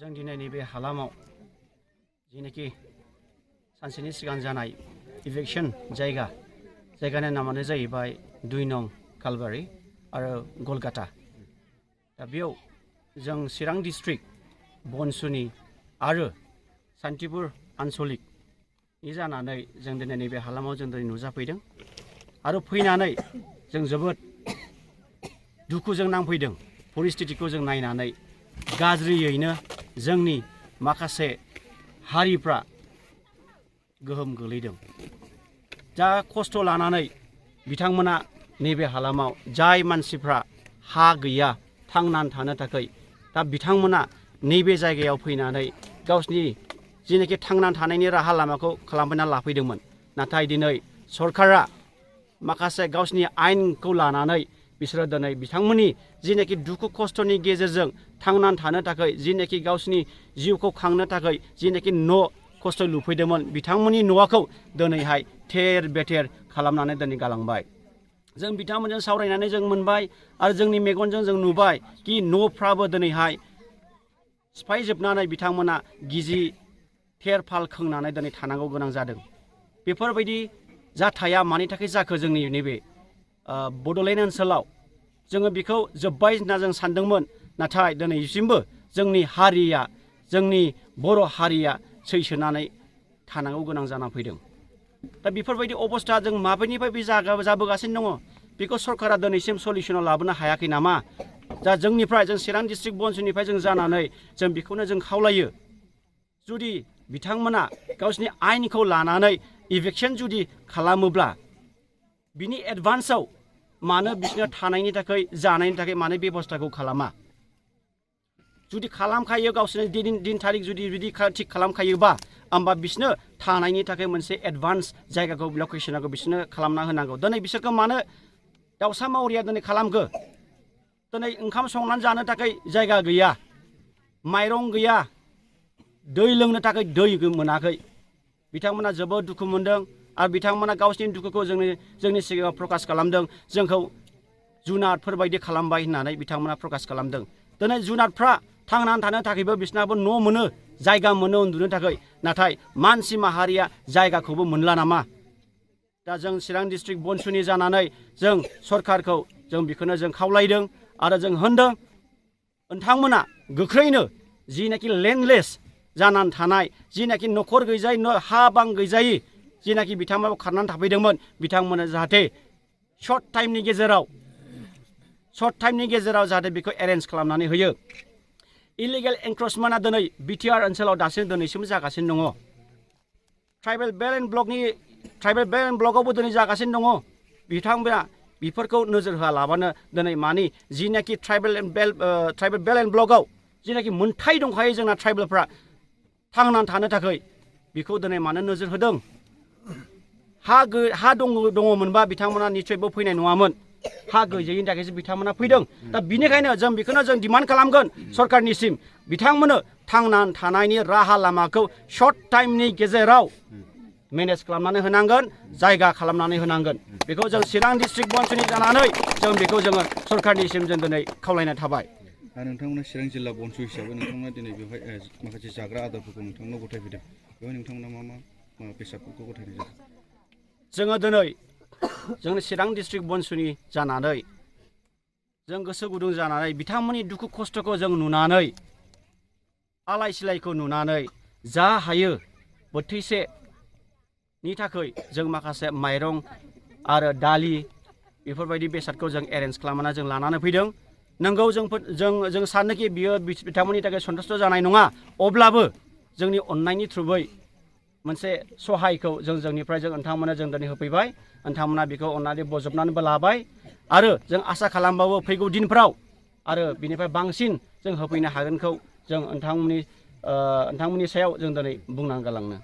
जों दिनै नैबे हालामाव जेनाखि सानसेनि सिगां जानाय इलेक्शन जायगानि नामानो जाहैबाय 2 नं कालबारि आरो गलगाटा। दा बेयाव जों चिरां डिस्ट्रिक्ट बनसुनि आरो सान्तिपुर आन्सलिकनि जानानै जों दिनै नैबे हालामाव जों दिनै नुजाफैदों आरो फैनानै जों जोबोद दुखुजों नांफैदों। परिस्थितिखौ जों नायनानै गाज्रियैनो जोंनि माखासे हारिफ्रा गोहोम गोलैदों। जा खस्थ' लानानै बिथांमोना नैबे हालामाव जाय मानसिफ्रा हा गैया थांनानै थानो थाखाय, दा बिथांमोना नैबे जायगायाव फैनानै गावसिनि जेनाखि थांनानै थानायनि राहा लामाखौ खालामना लाफैदोंमोन। नाथाय दिनै सरकारा माखासे गावसिनि आयेनखौ लानानै बिसोरो दिनै बिथांमोननि जेनाखि दुखु खस्थ'नि गेजेरजों थांनानै थानो थाखाय, जेनाखि गावसिनि जिउखौ खांनो थाखाय जेनाखि न' खस्थ' लुफैदोंमोन, बिथांमोननि न'खौ दिनैहाय थेर बेथेर खालामनानै दिनै गालांबाय। जों बिथांमोनजों सावरायनानै जों मोनबाय आरो जोंनि मेगनजों जों नुबाय कि न'फ्राबो दिनैहाय सिफायजोबनानै बिथांमोना गिजि थेर फाल खोंनानै दिनै थानांगौ गोनां जादों। बेफोरबायदि जाथाया मानि थाखाय जाखो जोंनि नैबे बड'लेण्ड ओनसोलाव? जोङो बेखौ जोब्बाय होनना जों सानदोंमोन, नाथाय दिनैसिमबो जोंनि हारिया, जोंनि बर' हारिया सैसोनानै थानांगौ गोनां जानानै फैदों। दा बेफोरबायदि अबस्था जों माब्रैनिफ्राय बे जाबोगासिनो दङ, बेखौ सरकारा दिनैसिम सलिउसनाव लाबोनो हायाखै नामा? दा जोंनिफ्राय, जों चिरां डिस्ट्रिक्ट बनसुनिफ्राय जों जानानै जों बेखौनो जों खावलायो, जुदि बिथांमोना गावसिनि आयेनखौ लानानै इभिक्सन जुदि खालामोब्ला बिनि एडभान्सआव मानो बिसोरनो थानायनि थाखाय जानायनि थाखाय मानो बेबस्थाखौ खालामा? जुदि खालामखायो गावसोरनि दिन थारिख जुदि थिग खालामखायोबा, होमबा बिसोरनो थानायनि थाखाय मोनसे एडभान्स जायगाखौ लकेसनखौ बिसोरनो खालामना होनांगौ। दिनै बिसोरखौ मानो दाउसा मावरिया दिनै खालामखो? दिनै ओंखाम संनानै जानो थाखाय जायगा गैया, माइरं गैया, दै लोंनो थाखाय दै मोनाखै। बिथांमोना जोबोद दुखु मोनदों आरो बिथांमोना गावसिनि दुखुखौ जोंनि सिगाङाव प्रकास खालामदों। जोंखौ जुनारफोरबायदि खालामबाय होननानै बिथांमोना प्रकास खालामदों। दिनै जुनारफ्रा थांनानै थानो थाखायबो बिसोरनाबो न' मोनो, जायगा मोनो उन्दुनो थाखाय, नाथाय मानसि माहारिया जायगाखौबो मोनला नामा? दा जों चिरां डिस्ट्रिक्ट बनसुनि जानानै जों सरकारखौ जों बेखौनो जों खावलायदों आरो जों होनदों, नोंथांमोना गोख्रैनो जिनाखि लेन्डलेस जानानै थानाय, जिनाखि न'खर गैजायै, हा बां गैजायै जिनाखि बिथांमोना खारनानै थाफैदोंमोन, बिथांमोना जाहाथे सर्ट टाइमनि गेजेराव जाहाथे बेखौ एरेन्ज खालामनानै होयो। इलिगेल एनक्रचमेन्टआ दिनै बिटिआर ओनसोलाव दिनैसिम जागासिनो दङ। ट्राइबेल बेल्ट एन्ड ब्लकआवबो दिनै जागासिनो दङ। बिथांमोना बेफोरखौ नोजोर होआलाबानो दिनै मानि जिनाखि ट्राइबेल बेल्ट एन्ड ब्लकआव जिनाखि मोनथाय दंखायो जोंना ट्राइबेलफ्रा थांनानै थानो थाखाय, बेखौ दिनै मानो नोजोर होदों? हा दङमोनबा बिथांमोना निस्सयबो फैनाय नङामोन। हा गैजायैनि थाखायसो बिथांमोना फैदों। दा बिनिखायनो जों बेखौनो जों डिमान्ड खालामगोन सरकारनिसिम, बिथांमोननो थांनानै थानायनि राहा लामाखौ सर्ट टाइमनि गेजेराव मेनेज खालामनानै होनांगोन, जायगा खालामनानै होनांगोन। बेखौ जों चिरां डिस्ट्रिक्ट बनसुनि जानानै जों बेखौ जोङो सरकारनिसिम जों दिनै खावलायनाय थाबाय। नोंथांमोना चिरां जिल्ला बनसु हिसाबै नोंथांमोना दिनै बेवहाय माखासे जाग्रा आदारफोरखौ नोंथांमोनाव गथायफैदों। बेवहाय नोंथांमोना मा बेसादफोरखौ गथायनाय जादों? जोङो दिनै जोंनि चिरां डिस्ट्रिक्ट बनसुनि जानानै जों गोसो गुदुं जानानै बिथांमोननि दुखु खस्थ'खौ जों नुनानै, आलाय सिलायखौ नुनानै जा हायो बोथिसेनि थाखाय जों माखासे माइरं आरो दालि बेफोरबायदि बेसादखौ जों एरेन्ज खालामनानै जों लानानै फैदों। नंगौ, जों सानोखि बियो बिथांमोननि थाखाय सन्तुष्ट जानाय नङा, अब्लाबो जोंनि अननायनि थ्रुयै मोनसे सहायखौ जोंनिफ्राय नोंथांमोना जों दिनै होफैबाय। नोंथांमोना बेखौ अननानै बजबनानैबो लाबाय आरो जों आसा खालामबावो फैगौ दिनफ्राव आरो बिनिफ्राय बांसिन जों होफैनो हागोनखौ जों नोंथांमोननि सायाव जों दिनै बुंनानै गालांनो।